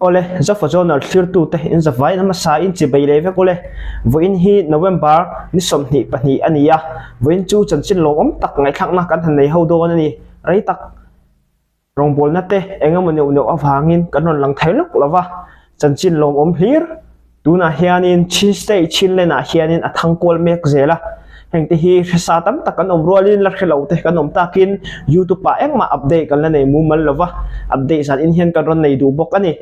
Awle, Zofa Journal thlirtute in zavaiin hmasa in chibei leh vek ule. Vawiin hi November ni 22 a ni a, vawiin chu chanchin lawmawm tak ngaihthlakna kan han nei ho dawn a ni. Rei tak rawngbawlna te eng emaw neuh neuh avangin kan rawn lang thei lawk lo va, chanchin lawmawm hlir tunah hianin Chin State Chinland ah hianin a thang kual mek zel a, hengte hi hresa tam tak kan awm rualin la hre lo te kan awm takin youtube ah engmah update kan la nei mumal lo va, update zan in hian kan rawn nei duh bawk a ni.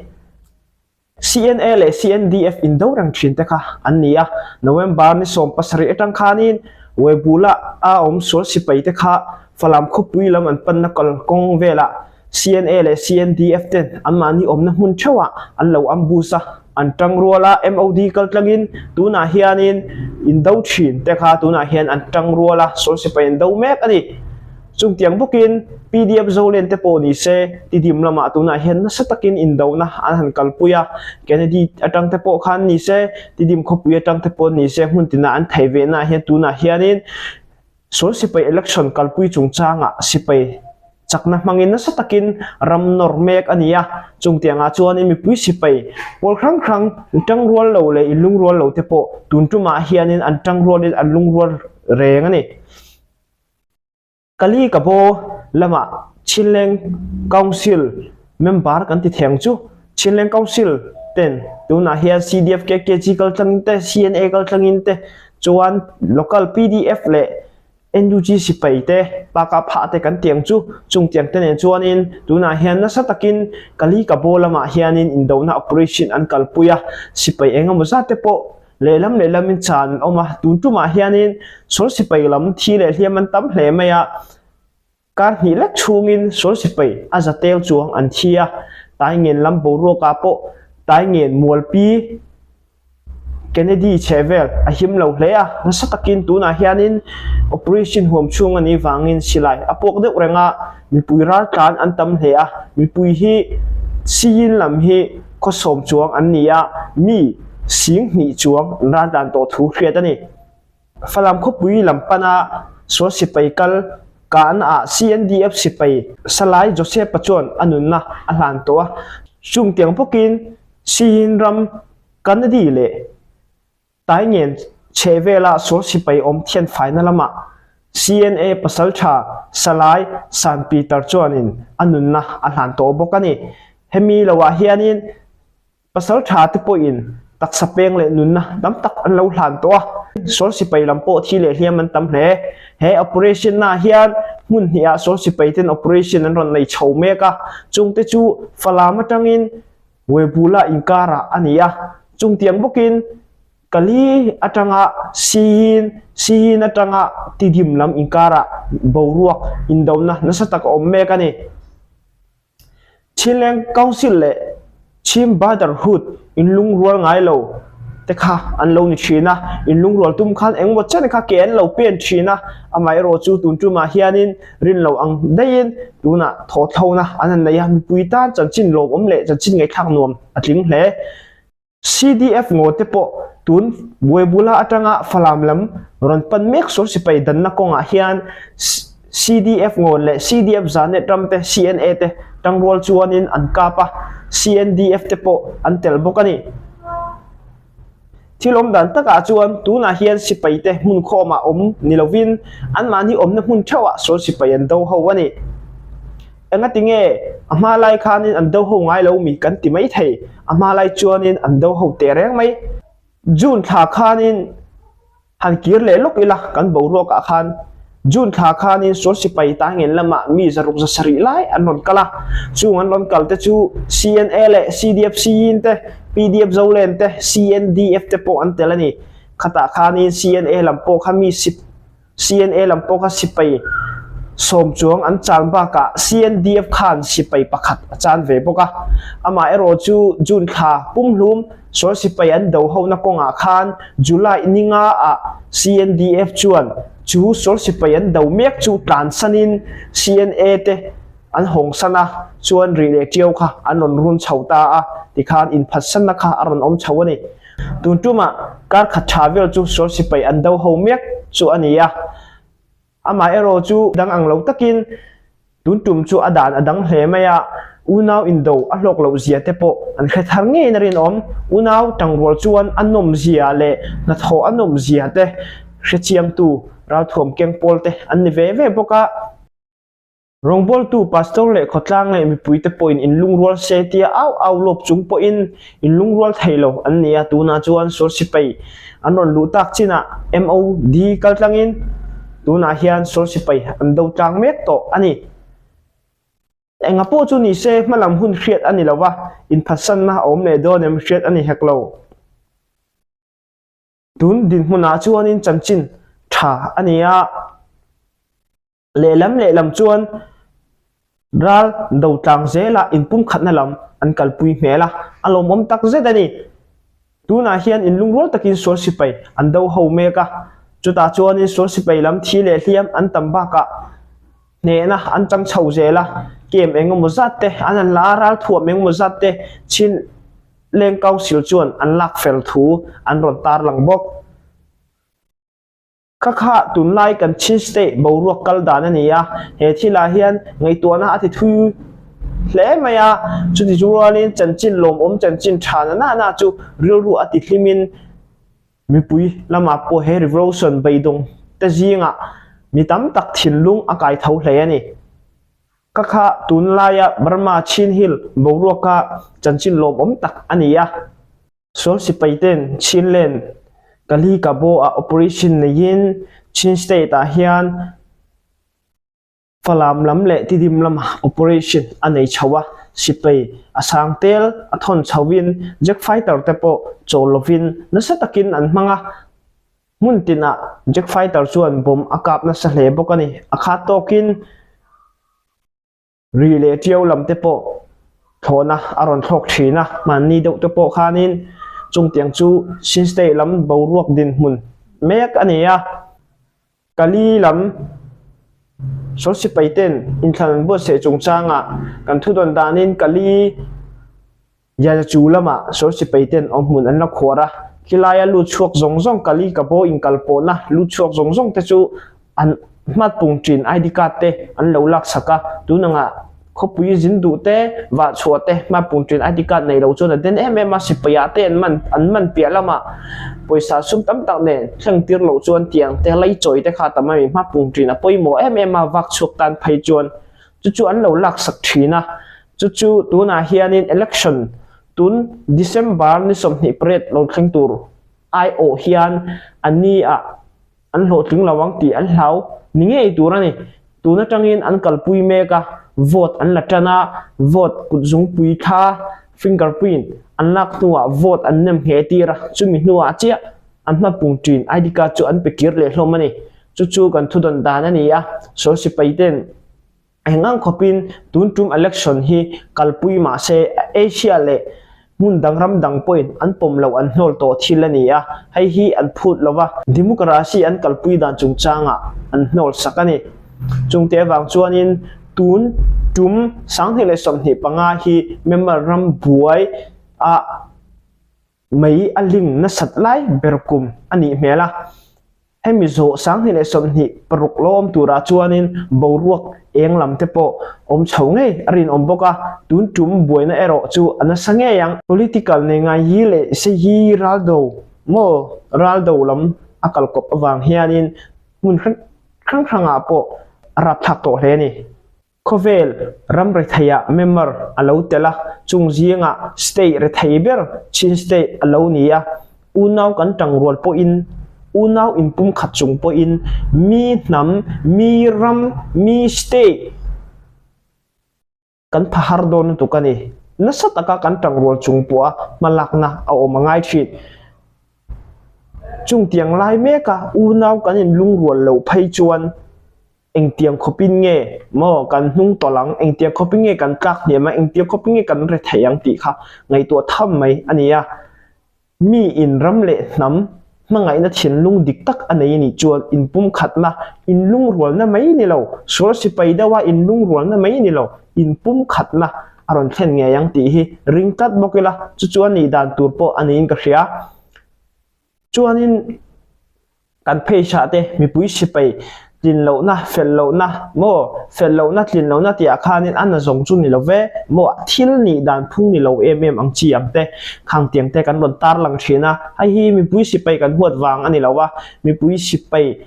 CNA leh CNDF indo reng thin te kha an ni a, November ni 17 atang khanin Webulah a awm sual sipai te kha Falam khawpui lam an panna kalkawng velah CNA leh CNDF ten anmahni awmna hmun theuhah an lo ambush a, an tangrual a, MOD kaltlangin tunah hianin indo thin te kha tunah hian an tangrual a, sual sipai an do mek a ni. Chungtiang bawkin pdf Zolen te pawh ni se, Tidim lamah tunah hian nasa takin indona an han kalpui a, Kennedy atang te pawh khan ni se, Tidim khawpui atang te pawh ni se hmun tinah an thei ve naah hian tunah hianin sual sipai election kalpui chungchangah sipai chakna hmangin nasa takin ram nawr mek a ni a, chungtiangah chuanin mipui sipai pawl hrang hrang tangrual lo leh inlungrual lo te pawh tun tumah hianin an tangrualin an lungrual reng a ni. Kali ka bo lamah Chinleng Council member kan ti theng chu Chinleng Council ten tunah hian CDF KKG kal tlangin te CNA kal tlangin te chuan local PDF leh NUG sipai te baka phah te kan tiang chu chung tiang te nen chuanin tunah hian nasa takin Kali ka bo lamah hianin indona operation an kalpui a sipai engemaw zat te pawh Lehlam lehlamin chan an awm a, tun tumah hianin sual sipai lam thi leh hliam an tam hle mai a, kar hnih lek chhungin sual sipai a za tel chuang an thi a, Taingen lam boruakah pawh Taingen Mualpi Kennedy chhe vel a him lo hle a, nasa takin tunah hianin operation huam chhung a nih vangin silai a puak deuh reng a, mipui raltlan an tam hle a, mipui hi Siyin lam hi khawsawm chuang an ni a, mi sing hnih chuang an ral dan tawh thu hriat a ni. Falam khawpui lam pana sual sipai kal kahna ah CNDF sipai Salai Joseph-a chuan a nunna a hlan tawh a, chungtiang bawkin Sihin ram Kanadi leh Taingen chhe vela sual sipai awm thian faina lamah CNA pasaltha Salai San Peter chuanin a nunna a hlan tawh bawk a ni. Hemi loah hianin Pasaltha te pawhin taksa peng leh nunna tam tak an lo hlan tawh a, sual sipai lam pawh thi leh hliam an tam hle. He operation naah hian hmun hnihah sual sipai ten operation an rawn nei chho mek a, chungte chu Falam atangin Webulah inkarah a ni a, chungtiang bawkin Kali atanga Siyin, Siyin atanga Tidim lam inkarah boruak indona nasa tak a awm mek a ni. Chinleng Council leh Chin Brotherhood inlungrual ngai lo te kha an lo ni thin a, inlungrual tum khan engemaw chen kha ke an lo pen thin a, amaherawh chu tun tumah hianin rin lo ang daihin tunah thawhthlona an han nei a, mipui tan chanchin lawmawm leh chanchin ngaihthlak nuam a tling hle. CDF ngaw te pawh tun Buaibula atanga Falam lam rawn pan mek sual sipai danna kawngah hian CDF ngaw leh CDF Zanet ram te CNA te tangrual chuanin an kap a, CNDF te pawh an tel bawk a ni. Thil awm dan takah chuan tunah hian sipai te hmun khawmah awm ni lovin anmahni awmna hmun theuhah sual sipai an do ho a ni. Engati nge a hma lai khanin an do ho ngai lo mi kan ti mai thei, a hma lai chuanin an do ho teh reng mai. June thla khanin han kir leh lawk ila kan boruakah khan June thla khanin sual sipai Taingen lamah mi zaruk za sarih lai an rawn kal a, chung an rawn kal te chu CNA leh CDF Siyin te, PDF Zolen te, CNDF te pawh an tel a ni. Khatah khanin CNA lam pawh kha mi sip. CNA lam pawh kha sipai sawm chuang an chan bakah CNDF khan sipai pakhat a chan ve bawk a. Amaherawh chu June thla pumhlum sual sipai an do hona kawngah khan July ninga ah CNDF chuan chu sual sipai an do mek chu tlansanin CNA te an hawng san a, chuan rih leh ṭiau kha an rawn run chho ta a, tikhan inphatsanna kha a rawn awm chho a ni. Tun tumah kar khat tha vel chu sual sipai an do ho mek chu a ni a, amaherawh chu dang ang lo takin tun tum chu a dan a dang hle mai a. Unau indo a hlawk loh zia te pawh an hre thar ngeiin a rinawm. Unau tangrual chuan a nawm zia leh hnathawh a nawm zia te hrechiangtu ralthuam keng pawl te an ni ve ve bawk a. Rawngbawltu pastor leh khawtlang leh mipuite pawhin inlungrual se tia au au lawp chung pawhin inlungrual thei lo an ni a, tunah chuan sual sipai an rawn luh tak chinah MOD kaltlangin tunah hian sual sipai an do tlang mek tawh a ni. Enga pawh chu ni se hmalam hun hriat a ni lo va, inphatsanna a awm leh dawn em hriat a ni hek lo. Tun dinhmunah chuanin chanchin tha a ni a. Lehlam lehlam chuan ral do tlang zela inpumkhatna lam an kalpui hmel a, a lawmawm tak zet a ni. Tunah hian inlungrual takin sual sipai an do ho mek a, chutah chuanin sual sipai lam thi leh hliam an tam bakah hnehna an chang chho zel a, kem engemaw zat te an han la a, ralthuam engemaw zat te Chin Leng Council chuan an lak fel thu an rawn tarlang bawk. Kha kha tunlai kan Chin State boruak kal dan a ni a, he thilah hian ngaihtuahna a ti thui hle mai a, chuti chu rualin chanchin lawmawm chanchin tha na na na chu rilru a ti hlimin mipui lamah pawh he revolution beidawng te zingah mi tam tak thinlung a kai tho hle a ni. Kha kha tunlaia Burma Chin Hill boruaka chanchin lawmawm tak a ni a. Sual sipai ten Chinland Kali Kabo ah operation neiin Chin State ah hian Falam lam leh Tidim lamah operation a nei chho a, sipai a sang tel a thawn chhoin jet fighter te pawh chawl lovin nasa takin an hmang a, hmun tinah jet fighter chuan bomb a kap nasa hle bawk a ni. A khat tawkin. Ri leh ṭiau lam te pawh thlawhna a rawn thlawk ṭhin a, hmanni deuh te pawh khanin chungtiang chu Chin State lam boruak dinhmun mek a ni a. Kali lam sawl sipai ten inthlan an buatsaih chungchangah kan thudawn danin Kali Yaza chu lamah sawl sipai ten awm hmun an la khuar a, khilaia lut chhuak zawng zawng Kali Kabo inkal pawhna lut chhuak zawng zawng te chu an hmat pung ṭin ID card te an lo lak sak a, tun angah khawpui zin duh te, vah chhuah te hmat pung ṭin ID card nei lo chuan a den em em a, sipai ah te an man an man piah lamah pawisa sum tam tak nen thleng tir loh chuan tiang te lei chawi te kha a tam a mi hmat pung ṭin a pawimawh em em a, vak chhuak tan phei chuan chu chu an lo lak sak ṭhin a. Chu chu tunah hianin election tun December ni 28 lo thleng tur aiawh hian a ni ah an hlawhtling lo ang tih an hlau ni ngei tur a ni. Tun atangin an kalpui mek a, vote an la tan a, vote kutzungpui thla, fingerprint, an lak hnuah vote an nem ngheh tir a, chumi hnuah chiah an hmapung ṭin ID card chu an pe kir leh hlawm a ni. Chu chu kan thudawn dan a ni a, sawl sipai ten. Engang khawpin tun tum election hi kalpui mah se Asia leh hmun dang ram dang pawhin an pawm loh an hnawl tawh thil a ni a, hei hi an phut lo va, democracy an kalpui dan chungchangah an hnawl sak a ni. Chungte avang chuanin tun tum 2025 hi Myanmar ram buai a mei a ling nasat lai ber kum a nih hmel a. Hemi zawh 2026 lo awm turah chuanin boruak eng lam te pawh awm chho ngei a rinawm bawk a, tun tum buaina erawh chu a nasa ngei ang. Political nei ngai hi leh se hi raldo maw raldo lam a kal kawp avang hianin hmun hrang hrangah pawh a rapthlak tawh hle a ni. Khawvel ram retheiah member a lo tel a, chung zingah state rethei ber Chin State a lo ni a, unau kan tangrual pawhin, unau inpumkhat chung pawhin mi hnam, mi ram, mi state kan pha har dawn lutuk a ni. Nasa taka kan tangrual chung pawha hmalakna a awm a ngai thin. Chungtiang lai meka unau kan inlungrual loh phei chuan Engtiang khawpin nge maw kan hnung tawlh ang, engtiang khawpin nge kan tlak hniam ang, engtiang khawpin nge kan re theih ang tih kha ngaihtuah tham mai a ni a. Mi in ram leh hnam hmangaihna thinlung dik tak a nei a nih chuan inpumkhatna, inlungrualna mai ni lo, sual sipai deuha inlungrualna mai ni lo, inpumkhatna a rawn thlen ngei ang tih hi ring tlat bawk ila, chu chu a nih dan tur pawh a niin ka hria. Chuanin. Kan pheisah te mipui sipai Tlin lohna, fel lohna, maw? Fel lohna, tlin lohna tih ah khanin a na zawng chu ni lo ve, maw? Thil nih dan phung ni lo em em ang chi ang te, khang tiang te kan rawn tarlang thin a. Hei hi mipui sipai kan huat vang a ni lo a, mipui sipai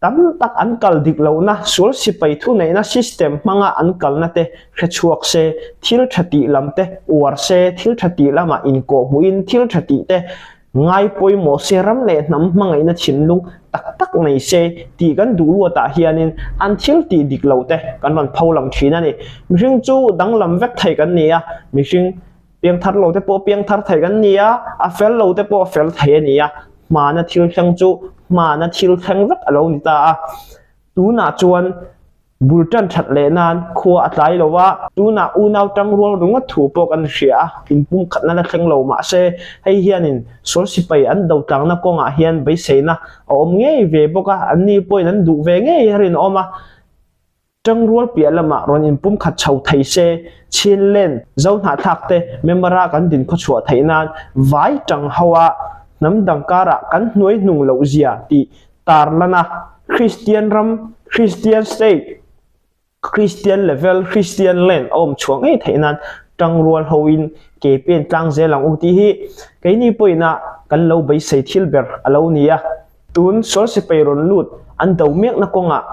tam tak an kal dik lohna, sual sipai thuneihna system hmanga an kalna te hre chhuak se, thil tha tih lam te uar se, thil tha tih lamah inkawhhmuhin thil tha tih te Ngai pawimawh se ram leh hnam hmangaihna thinlung tak tak nei se tih kan duh luatah hianin an thil tih dik lo te kan rawn pho lang thin a ni. Mihring chu danglam vek thei kan ni a, mihring piangthar lo te pawh piangthar thei kan ni a, a fel lo te pawh fel thei a ni a, hmana thil thleng chu hmana thil thleng vek a lo ni ta a. Tunah chuan Bul tan that leh nan khua a tlai lo a, tunah unau tangrual ringawt thu pawh kan hria a, inpumkhatna la thleng lo mah se, hei hianin sual sipai an do tlangna kawngah hian beiseina a awm ngei ve bawk a, anni pawhin an duh ve ngei a rinawm a, tangrual piah lamah rawn inpumkhat chho thei se, Chinlen Zohnahthlak te member-a kan dinkhawchhuah theih nan vai tang ho a, hnam dang karah kan hnuai hnung loh zia tih tarlan a, Kristian ram, Kristian state, Kristian level, Kristian land a awm chhuah ngei theih nan tangrual hoin ke pen tlang zel ang u tih hi keini pawhin a kan lo beisei thil ber a lo ni a. Tun sual sipai rawn lut an do mekna kawngah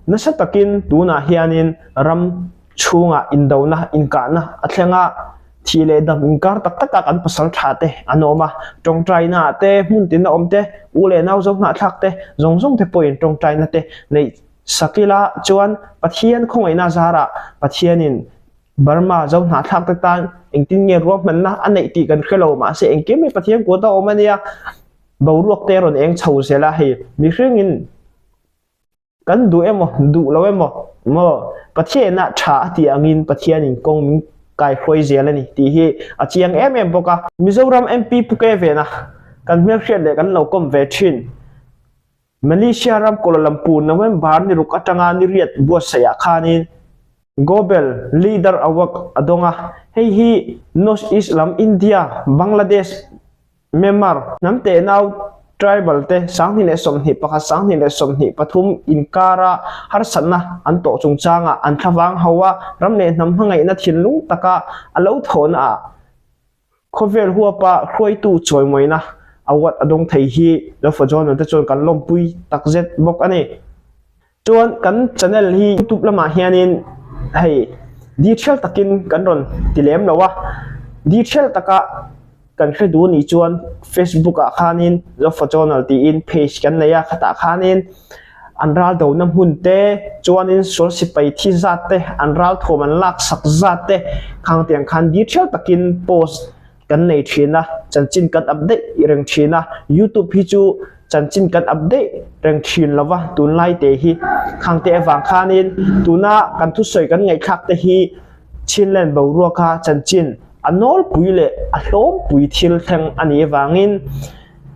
nasa takin tunah hianin ram chhungah indona, inkahna a thleng a. Thih leh dam inkar tak takah kan pasal tha te an awm a, tawngtaina ah te, hmun tina awm te, u leh nau zo hnahthlak te, zawng zawng te pawhin tawngtaina te neih sak ila chuan Pathian khawngaihna zarah Pathianin Burma zo hnahthlak te tan engtin nge ruahmanna a neih tih kan hre lo mahse engkim hi Pathian kut a awm a nia, boruak te rawn eng chho zel a hei mihringin. Kan duh emaw, duh lo emaw, maw Pathianah tha a tih angin Pathianin kawng min kaihruai zel a ni tih hi a chiang em em bawk a. Mizoram MP Pu Ke Vena kan hmelhriat leh kan lo kawm ve thin. Malaysia ram Kuala Lumpur November ni ruk atanga ni riat buatsaihah khanin Gobel Leader Award a dawng a, hei hi North East lam India, Bangladesh, Myanmar hnam tehnau tribal te 2021, 2023 inkara harsatna an tawh chungchangah an thlavang ho a, ram leh hnam hmangaihna thinlung taka a lo thawhna ah khawvel huapa hruaitu chawimawina award a dawng thei hi Lofa Journal te chuan kan lawmpui takzet bawk a ni. Chuan kan channel hi youtube lamah hianin hei detail takin kan rawn ti lem lo a, detail taka kan hre duh anih chuan facebook ah khanin Zofa Channel tiin page kan nei a, khatah khanin an ral dona hmun te chuanin sual sipai thi zat te an ral thawm an lak sak zat te khang tiang khan detail takin post kan nei thin a, chanchin kan update reng thin a, youtube hi chu chanchin kan update reng thin lo va tunlai te hi khang te avang khanin tuna kan thusawi kan ngaihthlak te hi Chinland boruaka chanchin a nawlpui leh a hlawmpui thil thleng a nih avangin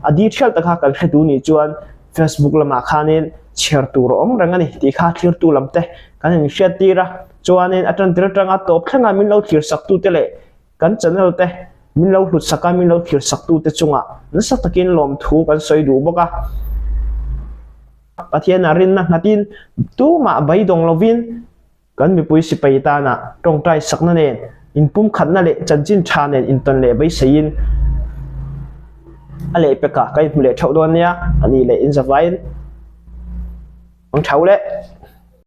a detail taka kan hre duh nih chuan facebook lamah khanin chhiar tur a awm reng a ni tih kha thirtu lam te kan inhriat tir a, chuanin a tantir atanga tawp thlenga min lo thlir sak tute leh Kan channel te min lo hlut sak a, min lo thlir sak tute chungah nasa takin lawmthu kan sawi duh bawk a. Pathianah rinna nghatin tumah beidawng lovin kan mipui sipai tana tawngtai sakna nen inpumkhatna leh chanchin tha nen intawn leh beiseiin a lehpekah ka inhmu leh theuh dawn nia, a nih leh inzavaiin ang thau leh.